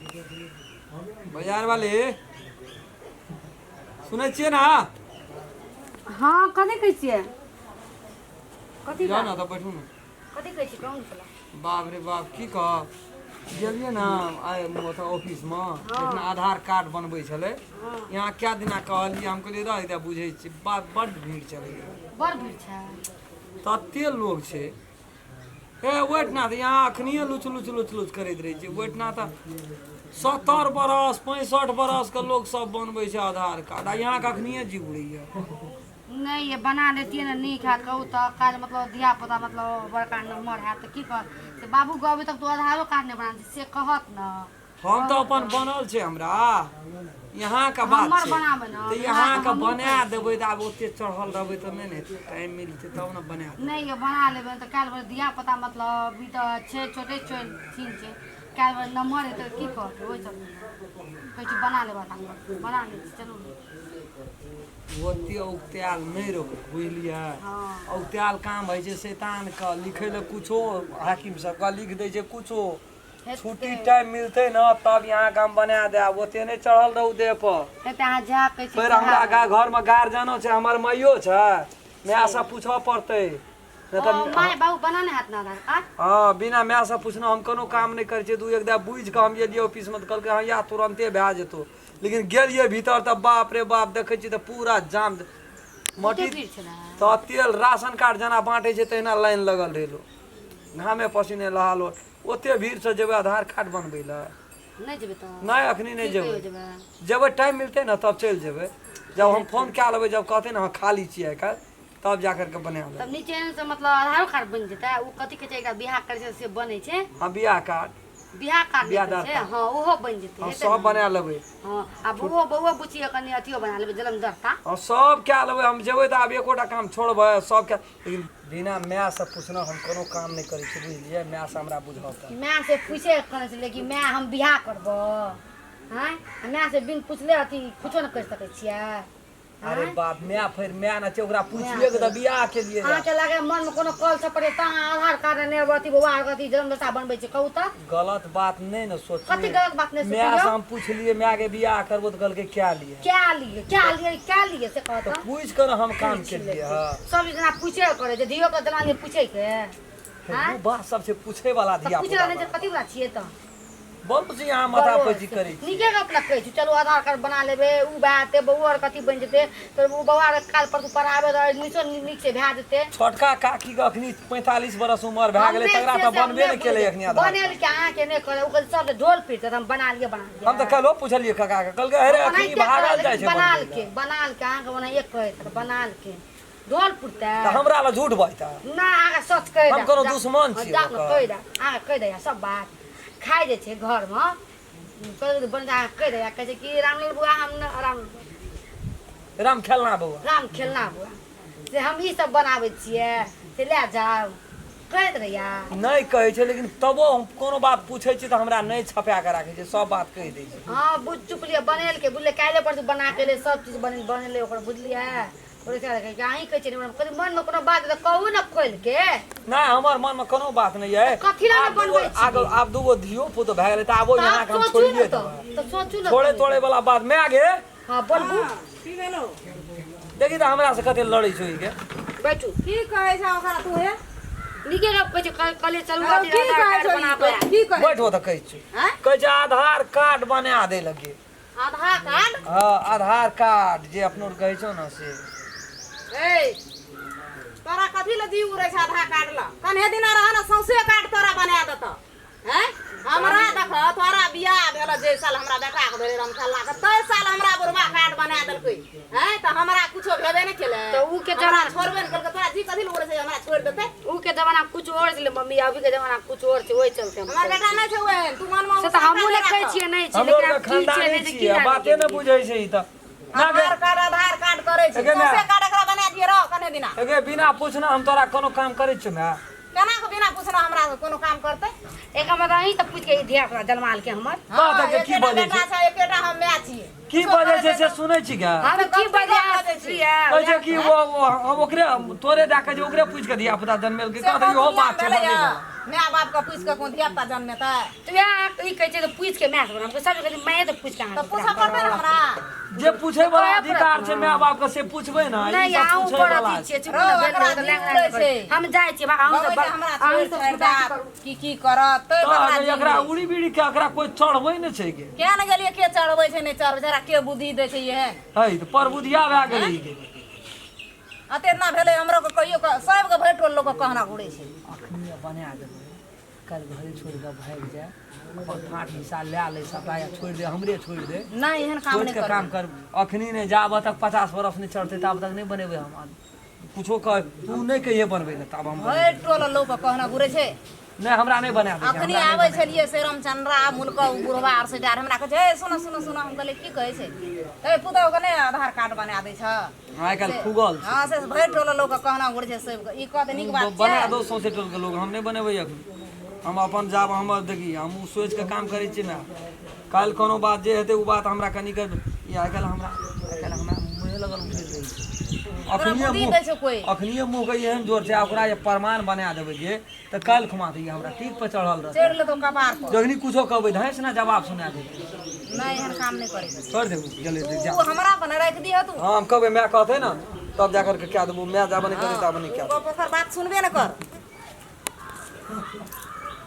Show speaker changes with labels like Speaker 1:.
Speaker 1: बाजार वाली सुनै छियै ने?
Speaker 2: हँ, कथी कहै छियै? कथी?
Speaker 1: जाउ ने तऽ बैठू ने।
Speaker 2: कथी कहै छियै, कहू ने।
Speaker 1: बाप रे बाप, की कहब, गेलियै ने आइ ओतऽ ऑफिसमे, देखना आधार कार्ड बनबै छलै। यहाँ कए दिना कहलियै, हम कहलियै रह दे, बुझै छियै बात। बड्ड भीड़ छलै।
Speaker 2: बड़ भीड़ छै।
Speaker 1: तते लोग छै हे ओहिठिना तऽ यहाँ अखनिए लुच लुच लुच लुच करैत रहै छै। ओहिठिना तऽ 70 बरस 65 बरसके लोक सब बनबै छै आधार कार्ड, आ यहाँके अखनिए जी उड़ैया।
Speaker 2: नहि ये, बना लेतियै ने नीक हैत। कहू तऽ काल्हि मतलब धिया पुता मतलब बड़का नम्बर हैत तऽ की कहत से बाबू गो अभी तक तो आधारो कार्ड नहि बना, से कहत ने।
Speaker 1: हम तऽ अपन बनल छै हमरा, यहाँके बात
Speaker 2: हमर
Speaker 1: छै।
Speaker 2: बनाबै ने।
Speaker 1: तऽ यहाँके बना देबै तऽ आब ओते चढ़ल रहबै तऽ नहि ने हेतै। टाइम मिलतै तब ने बना देबै।
Speaker 2: नहि ये, बना लेबै तऽ काल्हि भरि धिया पुता मतलब ई तऽ छै छोटे छोट छीन छै, काल्हि भरि नम्बर हेतै तऽ की कहतै? ओहि चलते कहै छी बना लेबै आधार कार्ड, बना लै छी, चलू ने।
Speaker 1: ओते औगतायल नहि रहू, बुझलियै?
Speaker 2: हँ।
Speaker 1: औगतायल काम होइ छै शैतानके। लिखै लए कुछो हाकिम सबके लिख दै छै कुछो। छुट्टी
Speaker 2: हेतै।
Speaker 1: टाइम मिलतै ने तब यहाँके हम बना देब। ओते नहि चढ़ल रहू देह पर।
Speaker 2: हेतै, अहाँ जा कहै छी।
Speaker 1: फेर हमरा घरमे गार्जियनो छै, हमर माइयो छै, मायसँ पूछऽ पड़तै, नहि तऽ
Speaker 2: माय बाबू बनाने हैत ने आधार कार्ड?
Speaker 1: हँ, बिना मायसँ पूछने हम कोनो काम नहि करै छियै। दू एक दा बुझि कऽ हम गेलियै ऑफिसमे तऽ कहलकै हँ या तुरन्ते भए जेतौ, लेकिन गेलियै भीतर तऽ बाप रे बाप, देखै छियै तऽ पूरा जाम
Speaker 2: कते
Speaker 1: मटी
Speaker 2: भीड़ छलै।
Speaker 1: तऽ तेल राशन कार्ड जेना बाँटै छै तहिना लाइन लगल रहै, लोक घामे पसीने लहालो। ओते भीड़सँ जेबै आधार कार्ड बनबै लए?
Speaker 2: नहि जेबै तऽ?
Speaker 1: नहि, अखनी नहि।
Speaker 2: की
Speaker 1: जेबै।
Speaker 2: कहियो जेबै?
Speaker 1: जेबै, टाइम मिलतै ने तब चलि जेबै। जब हम फोन कए लेबै, जब कहतै ने हँ खाली छियै आइ काल्हि, तब जा करके बना लेबै।
Speaker 2: तब नीचे से मतलब आधारो कार्ड बनि जेतै? ओ कथी कहै छै, एकटा बियाह करै छै से बनै छै?
Speaker 1: हँ, बियाह कार्ड।
Speaker 2: बियाह कार्ड
Speaker 1: बियाह
Speaker 2: नहि कहै छै?
Speaker 1: कार्ड।
Speaker 2: हँ, ओहो बनि जेतै।
Speaker 1: हँ।
Speaker 2: हेतै
Speaker 1: सब
Speaker 2: ने?
Speaker 1: बना लेबै।
Speaker 2: हँ, आ बौओ बौओ बुच्ची कनि अथियो बना लेबै, जलम दर्ता।
Speaker 1: हँ, सब कए लेबै। हम जेबै तऽ आब एकोटा काम छोड़बै? सब कए, लेकिन बिना मायसँ पूछने हम कोनो काम नहि करै छी, बुझलियै? मायसँ हमरा बुझऽ पड़त।
Speaker 2: माय से पूछे करै छै लेकिन माय हम बियाह करबो आँय, आ माय से बिन पुछले अथी कुछो नहि करि सकै छियै?
Speaker 1: अरे
Speaker 2: आँय?
Speaker 1: बाप, माय फेर माय ने छै, ओकरा पुछिए के तऽ बियाह के लिए जा।
Speaker 2: अहाँके लागे मनमे कोनो कल सब पड़े तऽ अहाँ आधार कार्ड नहि अथी बौआ अथी जन्मदाता बनबै छै, कहू तऽ।
Speaker 1: गलत बात नहि ने सोचू।
Speaker 2: कथी गलत बात नहि
Speaker 1: माय से
Speaker 2: सोचियौ?
Speaker 1: हम पुछलियै माय के बियाह करबो तऽ कहलकै क्या लिए।
Speaker 2: क्या लिए, क्या लिए, क्या लिए से कहत।
Speaker 1: तऽ पूछि कऽ ने हम काम केलियै हँ।
Speaker 2: सब जेना पूछे करे छै, धियो के देना पूछे के।
Speaker 1: ओ बात सब छै पूछे वाला
Speaker 2: तऽ
Speaker 1: धिया
Speaker 2: पूछे नहि छै,
Speaker 1: पुता।
Speaker 2: कथी वाला छियै तऽ?
Speaker 1: बोलू छी अहाँ माथा पैची करै छी।
Speaker 2: नीके गप ने कहै छी। चलू आधार कार्ड बना लेबै, ओ भए जेतै, बौओ आर कथी बनि जेतै, तऽ ओ बौआ आर काल्हि परसू पढ़ाबै तऽ एडमिशन नीक से भए जेतै।
Speaker 1: छोटका काकी के अखनी 45 बरस उमर भए गेलै, तकरा तऽ बनबे नहि केलै अखनी आधार कार्ड।
Speaker 2: बनेलकै, अहाँके नहि कहलै, ओ कहै सब ढोल पीटतै तऽ हम बना लिअ, बना लिअ।
Speaker 1: हम तऽ काल्हिओ पुछलियै काका के, कहलकै अरे अखनी
Speaker 2: ओनाहिते
Speaker 1: भागल
Speaker 2: कहै,
Speaker 1: जाइ छै
Speaker 2: बना
Speaker 1: बनबै
Speaker 2: लके
Speaker 1: लए।
Speaker 2: बना लके, अहाँके ओनाहिए कहैत रहै, बना लके ढोल पुरतै।
Speaker 1: तऽ हमरा लए झूठ बजतै?
Speaker 2: ना, अहाँके सच कहि
Speaker 1: हम
Speaker 2: दे।
Speaker 1: कोनो दुश्मन छियै
Speaker 2: जा ने।
Speaker 1: ओकर?
Speaker 2: कहि दे, अहाँके कहि दैया सब बात। खाइ जे छै घरमे कहि बन, अहाँके कहि दैया, कहै छै कि रामलाल बुआ हम ने राम
Speaker 1: राम खेलना बौआ।
Speaker 2: राम खेलना बुआ से हम ई सब बनाबै छियै से लए जाउ, कहैत रहैया।
Speaker 1: नहि कहै छै, लेकिन तबो हम कोनो बात पूछै छी तऽ हमरा नहि छपा कऽ राखै छै, सब बात कहि दै छै।
Speaker 2: हँ, बुझ चुकलियै, बनेलकै, बुझलियै? काल्हि परसू बना के एलै, सब चीज बने बनेलै ओकर, बुझलियै? अहीं कहै छियै ने, मनमे कोनो बात तऽ कहू ने खोलि के।
Speaker 1: नहि, हमर मनमे कोनो बात नहि अइ।
Speaker 2: कथी लए
Speaker 1: आब
Speaker 2: बनबै
Speaker 1: दूगो
Speaker 2: छी?
Speaker 1: आब आब दूगो धियो पुतो भए गेलै तऽ आबो
Speaker 2: तऽ
Speaker 1: यहाँके
Speaker 2: आब
Speaker 1: हम
Speaker 2: सोचू ने
Speaker 1: छोड़िए
Speaker 2: तऽ
Speaker 1: देबै।
Speaker 2: तऽ सोचू ने।
Speaker 1: छोड़े तोड़े वाला बात माय गे।
Speaker 2: हँ, बोलबू।
Speaker 3: की भेलौ?
Speaker 1: देखी तऽ हमरा से कते लड़ै छौ ई के।
Speaker 2: बैठू।
Speaker 3: की कहै छौ ओकरा तू हे?
Speaker 2: नीके गप कहै छै, कहलियै चलू
Speaker 3: हौ,
Speaker 2: अथी
Speaker 3: की
Speaker 2: आधार
Speaker 3: कहै
Speaker 2: कार्ड
Speaker 3: छौ ई?
Speaker 2: बनाबै।
Speaker 3: की कहै?
Speaker 1: बैठो तऽ कहै छी।
Speaker 3: आँय?
Speaker 1: कहै छै आधार कार्ड बना दे लगे।
Speaker 3: आधार कार्ड?
Speaker 1: हँ, आधार कार्ड जे अपनो आर कहै छौ ने से।
Speaker 3: ए, तोरा कथी लए जी उड़ै छै आधार कार्ड लए? कन्हे दिना रह ने, सौंसे कार्ड तोरा बना देतौ। हैं, हमरा देख, तोरा बियाह भेल जे साल हमरा बेटाके भेलै रमखेलना के, ताहि साल हमरा बुढ़वा कार्ड बना देलकै। हैं, तऽ हमरा कुछो भेबे नहि केलै।
Speaker 2: तऽ ऊ के
Speaker 3: हमरा
Speaker 2: जमाना
Speaker 3: छोड़बे नहि केलकै। तोरा जी कथी लए उड़ै छै हमरा छोड़ि देतै?
Speaker 2: ऊ के जमाना कुछ और छलै मम्मी, अभी के जमाना कुछ और छै, ओहि चलते हम
Speaker 3: हमर बेटा नहि छै ओहन, तू मनमे
Speaker 2: से तऽ हमहूँ नहि कहै छियै नहि छै,
Speaker 1: हमरो
Speaker 2: लेकिन
Speaker 1: आरके
Speaker 2: आब की छै
Speaker 1: खानदानी
Speaker 2: नहि छै की
Speaker 1: छियै,
Speaker 2: जानै
Speaker 1: बाते नहि
Speaker 2: गेलियै।
Speaker 1: बुझै छै ई तऽ ना गे।
Speaker 3: आधार कार्ड आधार कार्ड करै छै।
Speaker 1: एगे माय।
Speaker 3: सौंसे कार्ड एकरा बना दिए रह कने दिना।
Speaker 1: एगे, बिना पूछने हम तोरा कोनो काम करै छियौ माय?
Speaker 3: केना के बिना पूछना हमरा कोनो काम करतै?
Speaker 2: एकर मतलब अहीं तऽ पूछि के ई धिया पुता जन्माल के हमर।
Speaker 1: कह तऽ के की
Speaker 3: एकेटा
Speaker 1: बजै
Speaker 3: बेटा
Speaker 1: छै?
Speaker 3: छै, एकेटा हम माय छियै।
Speaker 1: की बजै छै से सुनै छी गे?
Speaker 2: हम की बजा छियै?
Speaker 1: कहै छै कि ओ हम ओकरे तोरे दए कऽ जे ओकरे पूछि कऽ धिया पुता जन्मेलकै,
Speaker 3: से
Speaker 1: कहतै
Speaker 3: कोन
Speaker 1: इहो बात छै।
Speaker 3: भेलैया?
Speaker 1: बजै छै।
Speaker 3: माय बाप के पूछि कऽ कोन धिया पुता जन्मेतै?
Speaker 2: तऽ वएह ई कहै छै तऽ पूछि के माय से हम सब कहै छै, माय तऽ पूछि के
Speaker 3: तऽ
Speaker 2: अहाँ
Speaker 3: पूछऽ पड़तै ने हमरा।
Speaker 1: जे पूछै वाला अधिकार छै माय बाप के से पूछबै ने।
Speaker 2: नहि,
Speaker 1: ई सब
Speaker 2: अहूँ
Speaker 1: पूछै
Speaker 2: बड़
Speaker 1: वाला
Speaker 2: अथी छियै, चुप
Speaker 3: रौ,
Speaker 2: ने भेल
Speaker 3: एकरा
Speaker 2: रहै तऽ
Speaker 3: जीव
Speaker 2: लैंग
Speaker 3: उड़ै
Speaker 2: लैंग
Speaker 3: छै।
Speaker 2: करै। हम जाइ छियै, अहूँ
Speaker 3: कहबै
Speaker 2: सब
Speaker 3: जे हमरा
Speaker 2: अहूँ
Speaker 3: छोड़ि
Speaker 2: सब
Speaker 3: छाड़ि
Speaker 2: खुदा
Speaker 3: देत, की की करत तै
Speaker 1: तऽ
Speaker 3: बकरा
Speaker 1: अगर
Speaker 3: जीव
Speaker 1: एकरा
Speaker 3: उड़ै छै।
Speaker 1: उड़ी बीड़ी के एकरा कोइ चढ़बै ने छै के।
Speaker 3: किया ने गेलियै? के चढ़बै छै, नहि चढ़बै छै, एकरा के बुद्धि दै छै एहन?
Speaker 1: है तऽ परबुधिया भए गेलै ई के।
Speaker 3: अते ना भेलै हमरो के कहियो के सबके भरि टोल लोक के कहना घुरै छै।
Speaker 1: अखनी बना देबै, काल्हि घरे छोड़ि कऽ भागि जाय, अपन फाँट हिस्सा लए लै सबटा, या छोड़ि दे, हमरे छोड़ि दे।
Speaker 3: नहि, एहन काम
Speaker 1: सोचि
Speaker 3: नहि
Speaker 1: कऽ काम
Speaker 3: करबै।
Speaker 1: कर। अखनी नहि, जाबऽ तक 50 बरस नहि चढ़तै ताबे तक नहि बनेबै हम। कुछो कह तू, नहि कहिए बनबै लए तब हम
Speaker 3: भरि टोल लोक के कहना घुरै छै।
Speaker 1: नहि, हमरा नहि बना दै छै,
Speaker 3: अखनी
Speaker 1: हमरा नहि
Speaker 3: आबै
Speaker 1: बना।
Speaker 3: छलियै से रामचंद्रा मुलक ओ बुढ़वा आर से हमरा कहै छै, "ए, सुनो सुनो सुनो।" हम कहलियै, की कहै छै? ए पुतहु के नहि आधार कार्ड बना दै छ?
Speaker 1: आइ काल्हि फूगल छै।
Speaker 3: हँ, से भरि टोल लोक के कहना घुरै छै सबके। ई कहतै नीक बात
Speaker 1: बना
Speaker 3: छै?
Speaker 1: दो सौंसे टोलके लोग, हम नहि बनेबै अखन। हम अपन जाब, हमर देखी, हम ओ सोचि कऽ काम करै छियै ने। काल्हि कोनो बात जे हेतै ओ बात हमरा कनिके ई आइ काल्हि हमरा, आइ काल्हि हमरा मुँहे लगल उठैत रहै छै।
Speaker 3: तोरा
Speaker 1: अखनिए
Speaker 3: बुद्धि
Speaker 1: मुँह
Speaker 3: दै छौ कोइ?
Speaker 1: अखनिए मुँहके एहन जोर छै, आ ओकरा जे प्रमाण बना देबै जे तऽ काल्हि खुमा तऽ ई हमरा टीक पर चढ़ल रहतै।
Speaker 3: चढ़ि लेतौ कपार पर।
Speaker 1: जखनी कुछो कहबै धैस ने जवाब सुना देतै।
Speaker 3: नहि, एहन काम नहि करै छै।
Speaker 1: छोड़ि देबू, गेलै
Speaker 3: तू
Speaker 1: जा।
Speaker 3: हमरा पर राखि दिह तू।
Speaker 1: हाँ, हम कहबै, माय कहतै ने तब जा करके कए देबू। माय जाबे नहि करै ताबे नहि कए
Speaker 3: गप ओकर बात सुनबे ने कर।